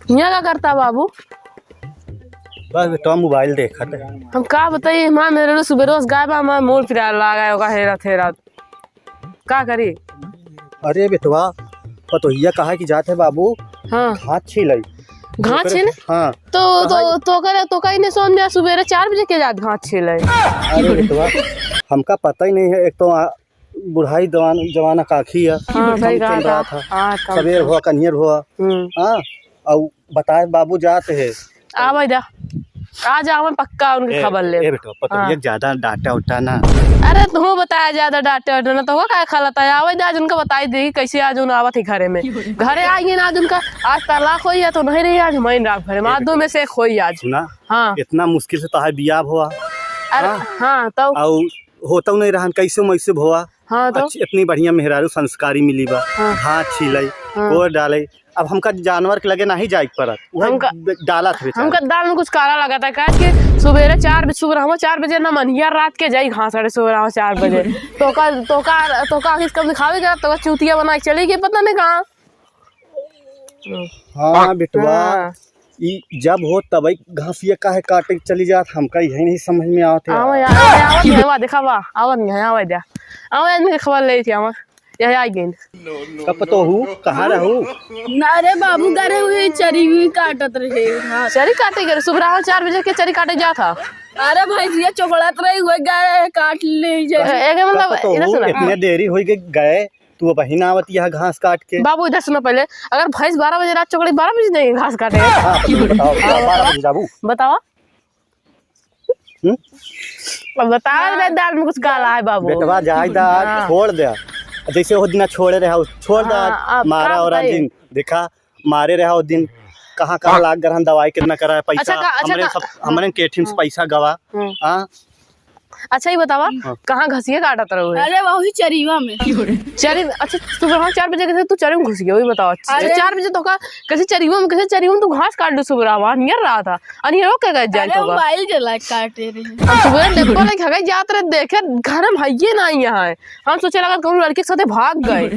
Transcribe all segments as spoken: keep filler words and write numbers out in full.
हियाँ का करता बाबू? बस बेटवा मोबाइल देखत है। हम का बताई, हमार मेहरारू सुबेरे से गायब बा, हमार मूड पिराए लागा है ओका हेरत हेरत। का करी? अरे बेटवा, पतोहिया कहा कि जात है बाबू, हाँ। घास छीले। घास ओकरे छीले? हाँ। तो, कहा तो, तो करे, तो कहीं नहीं सोन दिया, सुबेरे चार बजे के जात घास छीले। अरे बेटवा, हमका पता ही नहीं है, एक तो आ, बुढ़ाई दवान-, जमाना काखी है, हाँ, सही कहा था। हाँ, कम सबेर से। हुआ, कन्हियर हुआ। हम्म। हाँ, अउ बताए बाबू जात है। आवे दा। आज आवे पक्का उनके ए, खबर ले। ए बेटवा, पतोहिया हाँ। ज्यादा डांटा उटा ना। अरे तू बताया ज्यादा डांटे उटे ना, तो वो का खलता है? आवे दा, आज उनका बताई दी कैसे आज उन आवत ही घरे में। घरे आई है ना आज उनका, आज तलाक होई है तो नहीं रही आज मैं रात भरे में। आज दो में से एक होई आज। सुना? हाँ। इतना मुश्किल से तोहार बियाह हुआ। अरे, हाँ? हाँ, तो? अउ होतउ नहीं रहन, कैसे मैसे भवा। हाँ, तो? अच्छ-, इतनी बढ़िया मेहरारू संस्कारी मिली बा। हाँ। घास छीले, हाँ। कोर डाले। अब हमका जानवर के लगे नहीं जाए के पड़त। वह हमका, ब-, डालत है बेचारा। हमका दाल में कुछ काला लगा था, काहे कि सुबेरे चार बजे, सुबह हम चार बजे ना मनिया रात के जाई घास काटे सुबह हम चार बजे। तो का, तो का, तो का आखिर कम दिखावे के, तो का चूतिया बना के चली गई, पता नहीं कहाँ। हाँ, बेटवा, हाँ। ई जब हो तबई घासिया काहे काटे के चली जात, हमका यही नहीं समझ में आवत है। आवा यार, आवा, आवा, आवा, देखा बा, आवा नहीं है, आवा जा। आवा, इनके खबर ले थी, आवा। यह आ गई। कब तो हूँ, कहाँ रहू? ना रे बाबू, गरे हुए चरी हुई काटत रहे। हाँ। चरी काटे गए, सुबह चार बजे के चरी काटे जात था। अरे भैंसिया चोकड़त रही हुए, गए काट ले जे। ए-, एक मतलब, कब तो इधर हूँ, सुना। इतने देरी हुई के गए, तू अबहीं ना आवत यहाँ घास काट के। बाबू, इधर सुनो पहले, अगर भैंस बारह बजे रात चोकड़ी, बारह बजे नहीं घास काटे। हाँ, तो बताओ, हाँ, बारह बजे जाबू? बताओ। हम्म? अब बताओ, हाँ। मेरे दाल में कुछ काला है बाबू। बेटवा, जाए दा, हाँ। छोड़ दे। जैसे वो दिना छोड़े रहा, छोड़ दा, हाँ, अब मारा का और बताई? दिन, देखा, मारे रहा वो दिन, कहाँ, कहाँ लाग गरहन दवाई कितना करा है, पैसा, अच्छा, का, अच्छा, हमरे का, सब, हाँ। हमरे केठिन से हाँ। पैसा गवा, हम्म। हाँ। अच्छा, ये बतावा, हाँ। कहाँ घसिया काटत रहो है? अरे, वही चरीवा में। चरी, अच्छा, सुबह हाँ, चार बजे कैसे तू चरी में घुस गया, वही बताओ। अच्छा, अरे। चार बजे तो का, कैसे चरीवा में, कैसे चरीवा में तू घास काट लो सुबह, वहाँ नियर रहा था। अनियरो के गए जाए अरे, तो का? मोबाइल जला के काटे रहे। हम सुबह डिब्बा लेके हगे जात रहे, देखे घर में हइये ना यहाँ है। हम सोचे लगा कौन लड़के के साथे भाग गए।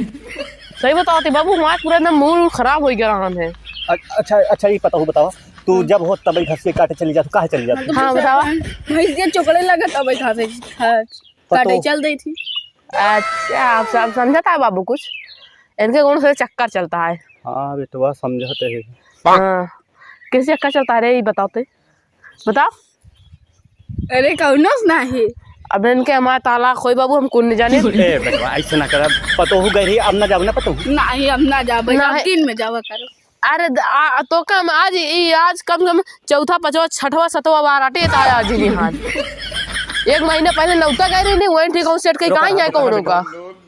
सही बताओ थे बाबू, हमार पूरा एकदम मूड खराब हो गया रहन है। अ-, अच्छा, अच्छा, ये पता हो, बताओ, तू हाँ। जब हो तब घर से काटे चली जा, तू काहे चली जा? हाँ, तो हाँ, बताओ। भैंस के चोकड़े लगे तब घास, घास तो काटे तो चल दी थी। अच्छा, आप सब समझता है बाबू कुछ? इनके कौन से चक्कर चलता है? हाँ, बेटवा, समझते हैं। हाँ, किस चक्कर चलता है रे, ये बताओ तो। बताओ। अरे, कौनो से नाही। अब इनके हमार तालाक होई बाबू, हम कुन नहीं जाने। ए, बेटवा, ऐसे ना कर। पतोहू गई रही, अब ना जाओ ना पतोहू। नाही, अब ना जाबे, नहीं। अब दिन में जावा करो। अरे, द-, आ, तो कम आज, ई आज कम से कम चौथा, पांचवा, छठवा, सतवा बार आटे, त आज ही निहान। एक महीना पहले नौता गए रही, नहीं, वहीं ठीक हूँ, सेट कहीं रुको, कहाँ रुको, जाए, कौन रुको, होगा?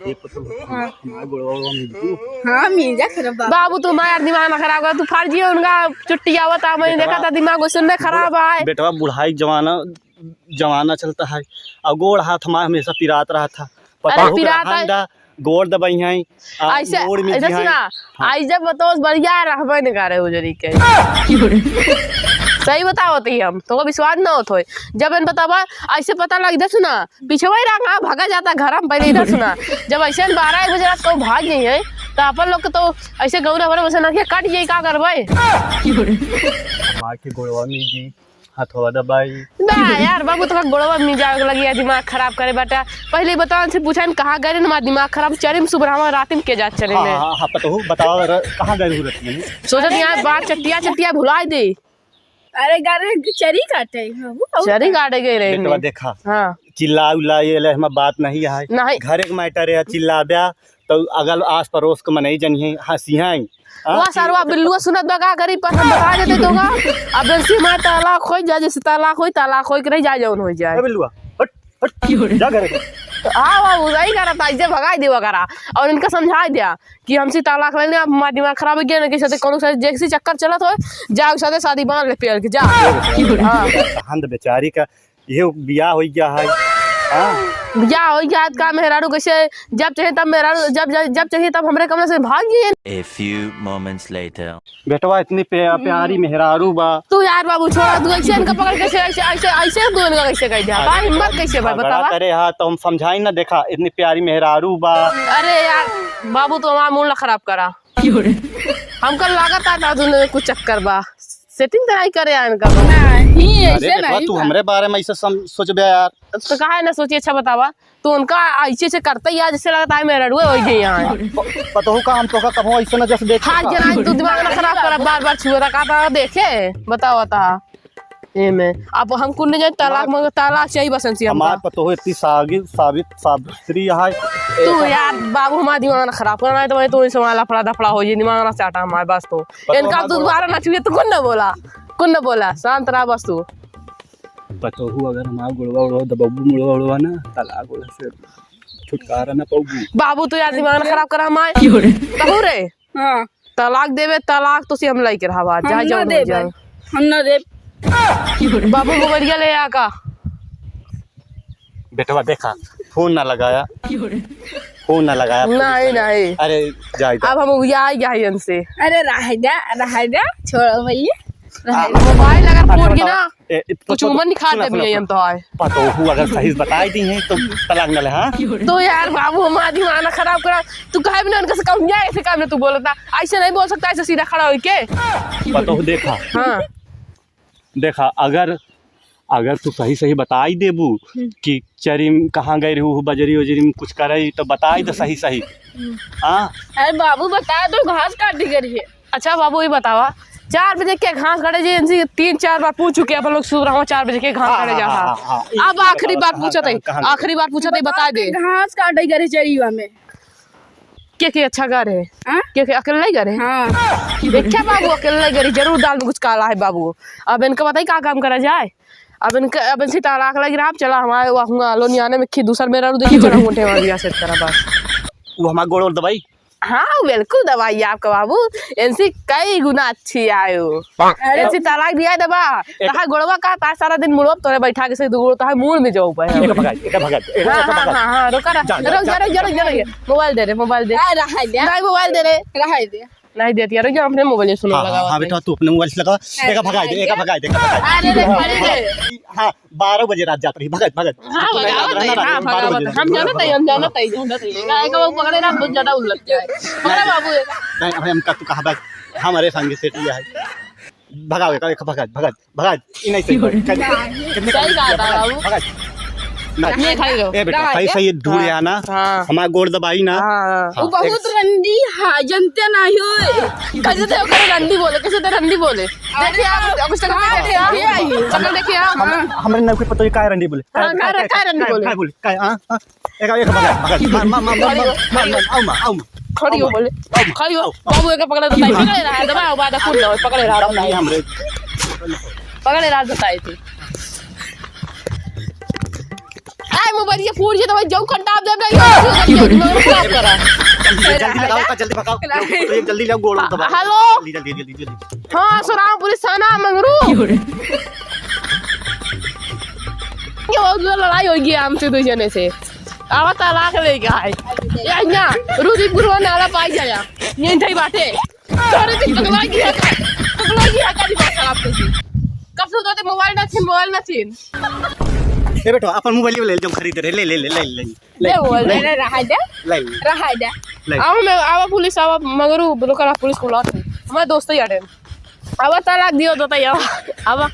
ये पतोहू, हाँ। हमारा गोड़वा, गोड़वा मिल तू। हाँ, मिल जा, खराब बाबू। बाबू, तू हमारा दिमाग ना खराब कर, तू फर्जी है उनका, चुट्टी आवत, आ, मैं बेटवा, देखा था, दिमाग उसने खराब है। बेटवा, बुढ़ाई जमाना, जमाना चलता है, और गोड़ हाथ हमारा हमेशा पिरात रहा था। अरे, पतोहू के पिरात रहन है। दा, गोड़ दबाई हैं, आ, ऐसे, गोड़ में ऐसे जी हैं। सुना, हाँ। ऐसे बतौस बढ़िया रहबे न करे उजरी के। सही बतावत ही हम, तोका विश्वास न होत होय। जब इन बतावा, ऐसे पता लग, इधर सुना, पीछे वही रहा, कहाँ भागा जाता घर में, पहले इधर सुना। जब ऐसे बारह एक बजे रात को भाग गई है, तो अपन लोग के तो ऐसे गौरा भरे वैसे नखिया कट जाई, का करबे? माँ के गोड़वा में जी। हथवा दबाई। ना यार बाबू, तोका गोड़वा में जावे के लगी है, दिमाग खराब करे बाटा। पहले ही बताओ, उनसे पूछा, कहाँ गए रहे, हमारा दिमाग खराब, चले में सुबह हमारा रात में के जात चले हाँ, ने। हाँ, हाँ, पता हो, बताओ, र-, कहाँ गए हो रत में? सोचत यहाँ बात चट्टिया, चट्टिया भुलाई दे। अरे, गारे चरी काटे, बाबू, और चरी का? काटे गए रहे बेटवा ने। देखा, हाँ। चिल्ला उल्ला ये ले, हमार बात नहीं है। नहीं। घर एक मैटर है, चिल्ला ब्या, तो अगल आस पड़ोस के मनई जनिहे, हंसिहे। हाँ, वाह, कि सरवा बिल्लुआ सुनत बा, का करी, पर हम बता देते तो का। अब जैसे हमार तालाक होई जा, जैसे तालाक होई, तालाक होई के रही जा, जौन होई जाए। ए बिल्लुआ, हट, हट, जा घरे। तो हाँ, वो उदाई करा था, इसे भगाई देवा करा। और इनका समझाई दिया कि हमसे तालाक ले ले, अब हमार दिमाग खराब हो गया ना, कि साथे कोनो साथे जैसे चक्कर चलत हो, जा, उस साथे शादी बांध ले, पेड़ के, जा। हाँ। हंद बेचारी का ये बियाह हो गया है। हाँ। बियाह हो गया है, का मेहरारू कैसे जब चाहे तब मेहरारू, जब, जब, जब चाहे तब हमरे कमरे से भाग गई। A few moments later. बेटवा इतनी प्या-, प्यारी मेहरारू बा। तू यार बाबू छोड़ा, तू ऐसे इनका पकड़ कैसे, ऐसे, ऐसे, ऐसे तू इनका कैसे कह दिया? बा हिम्मत कैसे बा, झगड़ा बतावा? करे हा तो हम समझाई ना, देखा इतनी प्यारी मेहरारू बा। अरे यार बाबू, तू हमारा मूड ना खराब करा। हमका लागत है ना, दुनो में कुछ चक्कर बा, setting तो नहीं करे आए इनका। नहीं, अरे ऐसे बेटवा, नहीं तू बा। हमरे बारे में ऐसे सम-, सोचबे यार। तो काहे ना सोची, अच्छा बतावा, तू उनका ऐसे ऐसे करते ही आज जैसे लगता है मेरा रड़ुए हो गई यहाँ। प-, पतोहू का हम तोका कबो ऐसे ना जैसे देख हाँ, सका। जना तू दिमाग ना खराब कर, बार बार छुए रखा था, देखे, बतावा था। एमे, अब हम कुल नहीं जाए, तलाक हमार, मगर तलाक चाहिए बस इनसे हमका। हमार पतोहू इतनी सागी-, साबित, सावित्री है। तू यार, बाबू, हमारा दिमाग ना खराब करना है, तो मैं तो इनसे वाला फड़ा दफड़ा हो जाए, दिमाग ना चाटा हमारे बस तो। पतोहू इनका हमार तू गोड़- दोबारा ना छुए, तू कुन ना बोला, कुन ना बोला, शांत रहा बस तू। पतोहू अगर हमार गोड़वा उड़वा दबबू मुड़वा उड़वा ना, तलाक उड़वा से छुटकारा ना पाऊबू। बाबू, तू यार दिमाग ना खराब करा हमार। क्यों रे? तहू रे? हाँ। तलाक देबे, तलाक तो से हम लइके रहबा, हम जा ना जाओ, देब, जाओ। हम ना देब। बाबू, मोबाइलिया ले आ का? बेटवा देखा, फोन ना लगाया, फोन ना लगाया, नहीं, नहीं। अरे, जाए दे। अब हम उबिया गया है इनसे। अरे, रह जा, रह जा, छोड़ो भैया, रह जा। मोबाइल अगर अच्छा, फूट गया बताओ। ना, ए, ए, तो, कुछ तो, उमर निकाल सुना, दे सुना, भैया, सुना। हम तो आए। पतोहू अगर सही से बताई दी है, तो तलाक न ले, हाँ? तो यार बाबू, हमारा दिमाग ना खराब करा। तू कहे भी ना उनका से कहूँ, ऐसे काम ना तू बोलता, ऐसे नहीं बोल सकता, ऐसे सीधा खड़ा होके। पतोहू देखा। हाँ। देखा, अगर, अगर तू सही सही बताई देबू हम्म। कि चरी में कहाँ गए रहू, बजरी उजरी में कुछ करे, तो बताई दे सही सही। हम्म। हाँ? अरे बाबू, बता दो, घास काटी गई है। अच्छा बाबू, ये बतावा, चार बजे के घास काटे जे, इनसे तीन चार बार पूछ चुके अपन लोग, सुबह चार बजे के घास हाँ, काटे हाँ, जा, हाँ, हाँ। हाँ, हाँ। अब ये आखिरी बतावा, बार कहाँ, पूछत है, कहाँ, कहाँ? आखिरी बार पूछत है, बता दे। घास काटे गए चरिया में। के के अच्छा घर है? हाँ? के के अकेले ही घर है? हाँ। देखा बाबू, अकेले ही घर है, जरूर दाल में कुछ काला है बाबू। अब इनका बताई का काम करा जाए। अब इनका, अब इनसे तलाक लग रहा, अब चला हमारे वहाँ लोनियाने में खी दूसर मेरा रू देखी, चला मोटे वाला बियाह set करा बस। वो हमारा गोड़ और दबाई। हाँ, बिल्कुल दबाई आपका बाबू, इनसे कई गुना अच्छी आयो। अरे। इनसे तलाक दिया दबा, एक कहा गोड़वा का तार सारा दिन मुड़वा तोरे बैठा के से दू गोड़ तो है मूड़ में जाओ भाई। एका भगाई, एका भगाई, एका, हाँ, एका हाँ, भगाई। हाँ, हाँ, रोका रहा, जा, जा, रुक जा, जा, रुक जा, जा, रुक जा, जा। रुक जा। मोबाइल दे रे, मोबाइल दे। आ, रहा दे। नहीं, मोबाइल दे रे। रहा दे। नहीं देती यार, रुक जा, अपने मोबाइल सुनो हाँ, हाँ, लगावा हाँ, थे। बेटा, तू अपने मोबाइल से लगा, अरे, एका भगाई दे, एका भगाई दे, एका भगाई दे। अरे, रे, अरे, रे। हाँ, बारह बजे रात जात रही, भगत, भगत। हाँ, तू नहीं भगावत रात है, रहना, हाँ, बारह बजे भगावत है। रात। हम जानत है, हम जानत है, जानत है। काहे का वो पकड़े ना, बहुत ज्यादा उल्लत जाए। पकड़ा बाबू एक। नहीं, अबे हम का, तू कहाँ भाग, हमारे संगे सेठ लिया है। भगाओ, एक, एक भगत, भगत, भगत, ई नहीं सही बात। कर, कितने सही का बात है भगत, बाबू। भगत। ना। ये खाई लो। ए बेटा, रहा सही, है? सही, दूर हाँ। आना। हाँ। हमारा गोड़ दबाई ना। हाँ। हाँ, वो बहुत एक रंडी है, जनते नहीं हो। कैसे थे ओकरे रंडी बोले, कैसे थे रंडी बोले? देखिए आप, अब उसका हाँ, देखिए आप, देखिए आई। शक्ल देखिए आप। हम, हमरे ना कोई पता ही काय रंडी बोले। हाँ, काय, काय, काय, काय रंडी बोले? काय बोले? काय, हाँ, हाँ। एक, एक, भगा, भगा। मार, मार, मार, मार, खड़ी हो। मार, मार, मार, आऊ, मार, आऊ, मार। खड़ी हो आऊ, बोले। आऊ, खड़ी हो। आऊ। बाबू, एक पकड़े तो ताई। पकड़े रहा, दबा, बात फूल जाओ, पकड़े रहा, दम नहीं हमरे। पकड़े रहा, बताए थे। आए, मोबाइल ये फूट जे तो भाई, जाऊ खड्डा आप दे, नहीं, खराब करा। जल्दी, जल्दी लगाओ, जल्दी भगाओ। जल्दी, जल्दी लाओ, गोड़ दबा। हेलो। जल्दी, जल्दी, जल्दी, जल्दी। हाँ, सुनाओ, पुलिस थाना मंगरू। ये बहुत लड़ाई हो गई हमसे दो जने से। आवा तलाक लेके आए। या, या, रुधिपुरवा नाला पाई जाया। ये नहीं बाटे। अरे, तू पगला गया का? पगला गया का? दिमाग खराब कर दी। कब से उधर मोबाइल ना छीन, मोबाइल ना छीन। ए बेटो, अपन मोबाइल ले ले, जो खरीद रहे, ले, ले, ले, ले, ले। ले मोबाइल। ले, ले, रहा दे। ले, ले। रहा दे। ले। आवा मैं, आवा पुलिस, आवा मगरू, ब्रोकर, पुलिस को लाते। हमारे दोस्त ही अड़े। आवा तलाक दियो तो तैयार। आवा,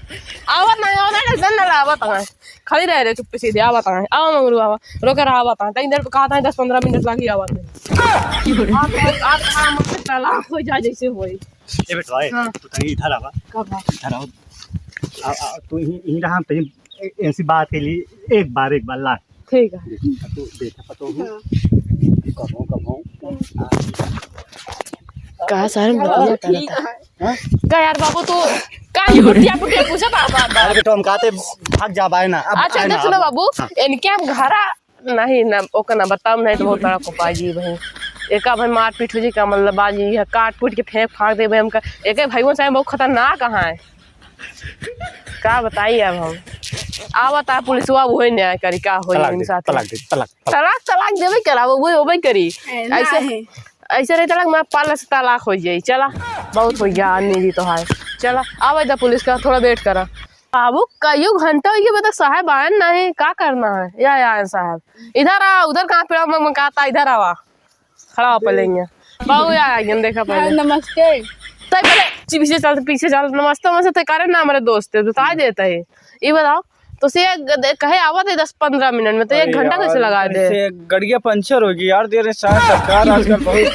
आवा ना, आवा ना, टेंशन ना ला, आवा तंग। खड़ी रह रे, चुप्पे सीधे, आवा तंग। आवा मंगरू, आवा। रोके रहा, आवा तंग। तनी देर पे कहा था, दस पन्द्रह मिनट लागी, आवा तंग। आप, आप, आप, तलाक हो जाए जैसे होई। ए बेटवा, ए, हाँ। तू तनी इधर आवा। कब आ? इधर आओ। आ, आ, तू यहीं, यहीं रहा, हम तनी ए-, ऐसी बात के लिए एक बार, एक बार लास्ट। ठीक है। देखा तो, देखा तो हूँ। हाँ। कबहूँ, कबहूँ। हाँ। का सारे बतिया करता? हाँ? का यार बाबू, तू का ही बुटिया, बुटिया पूछत आ बार, बार? अरे बेटा, हम कहते भाग जा, बाय ना। अब अच्छा, आए ना, सुनो अब। बाबू, हाँ। इनके हम घरा नहीं ना, ओकर ना बताओ, नहीं तो बहुत बड़ा कोपाई जी भाई। एका भाई मारपीट हो जी, का मतलब बाजी है, काट पीट के फेंक फाड़ देबे हमका। एके भाइयों से बहुत खतरनाक है। का बताई अब हम? आवत आ पुलिसवा, उहे न्याय करी, का होई तलाक इनके दे, साथ। तलाक दे, तलाक, तलाक। तलाक, तलाक देबे कराबो, उहे होबे करी। ए, ऐसे, नहीं। ऐसे रही तलाक, मैं पाला से तलाक हो जाई। चला, बहुत हो गया, आदमी भी तो है। चला, आवे दा पुलिस का, थोड़ा wait करा। बाबू, कईयो घंटा हो गया, अबे तक साहब आए नहीं, का करना है? या, या आए साहब, इधर आ, उधर कहाँ पेड़ा मंगमंगाता, इधर आवा। खड़ा हो पहले यहाँ। बाबू यार, आइए, देखा पहले। हाँ, नमस्ते। तै बोले, "पीछे चल, पीछे चल, नमस्ते, नमस्ते, तै करे ना हमारे दोस्त है, बता देता है।" ये बताओ, तो से ग-, दे-, कहे आवत है दस पन्द्रह मिनट में, तो एक अरे घंटा यार, कैसे लगा दे? से गड़िया पंचर होगी यार, दे रहे साहब, सरकार आजकल बहुत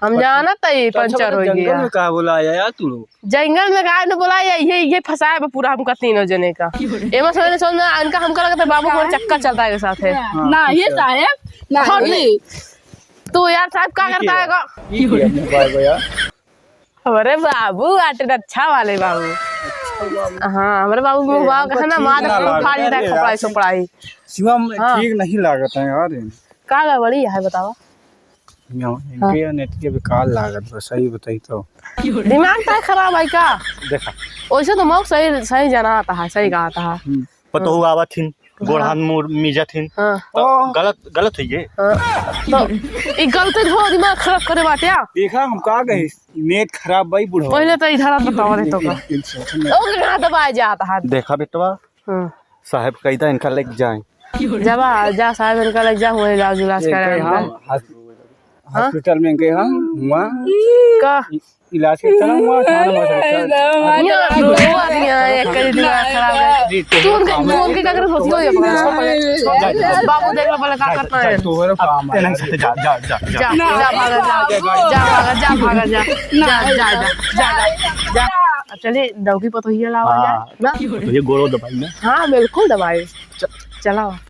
हम जानत है, तो अच्छा पंचर बताओ, होगी जंगल यार। में कहाँ बुलाया यार तू लोग? जंगल में काहे न बोला, ये, ये, ये फंसाए बा पूरा हमका तीनों जने का। एमा समझ में, समझ में, इनका हमका लगता है बाबू को चक्कर चलता है के साथ है। हाँ, ना, ये अच्छा। साहेब, ना, हाँ, ये। नहीं। तो यार साहब का ये करता क्या? है का? ये क्या मोबाइल बा यार? हमारे बाबू आटे अच्छा वाले बाबू। अच्छा बाबू। हाँ, हमारे बाबू ए, मुँह बाबू हमको कहे ना, ठीक मार ना के लागत उखाड़ है देता है यार। खपड़ाई सपड़ाई। शिवम, हाँ। ठीक नहीं लागत है यार। का गड़बड़ी है बतावा? यहाँ हाँ। इनके या नेट के बेकार लागत बा, सही बताई तो। दिमाग तो खराब है का? देखा। वैसे तो मौक सही, सही जनाता है, सही कहता है। हम्म। पतोहू आवत हिन, हाँ। गोड़ हाथ मुड़ मिजत हिन। हाँ। तो ओह। गलत, गलत है ये। हाँ। तो ई गलती हो दिमाग खराब करे बाटे। देखा, हम का कही, नेट खराब बाई बुढ़वा। पहले तो इधर बतावा रे तो का। इन सोचन में। ओके, कहाँ दबाए जाता है? देखा बेटवा, हाँ। साहब कही था इनका लेके जाए। जब आ, जा साहब इनका लेके जा, हुए इलाज उलाज ये कहे कराएंगे। हम हॉस-, हाँ? हॉस्पिटल में गए हम, हुआ का? इ-, इलाज के चला हुआ, थाना में चला। यहाँ लोग आ रही हैं, एक करी दिमाग खराब है। अरे, तू उनके, तू उनके का करे सोची हो या पकड़, पकड़, पकड़। बाबू देख लो, बोले, "का करता है?" तू हमारा काम है। जा, जा, जा, जा। जा, जा, भागा, जा, जा, भागा, जा, भागा, जा। जा, जा, जा, जा, जा। अब चलिए, डौकी पतोहिया लावा जाए, हाँ, ना? तो ये गोड़ो दबाई ना। हाँ, बिल्कुल दबाई। च-, चलाओ।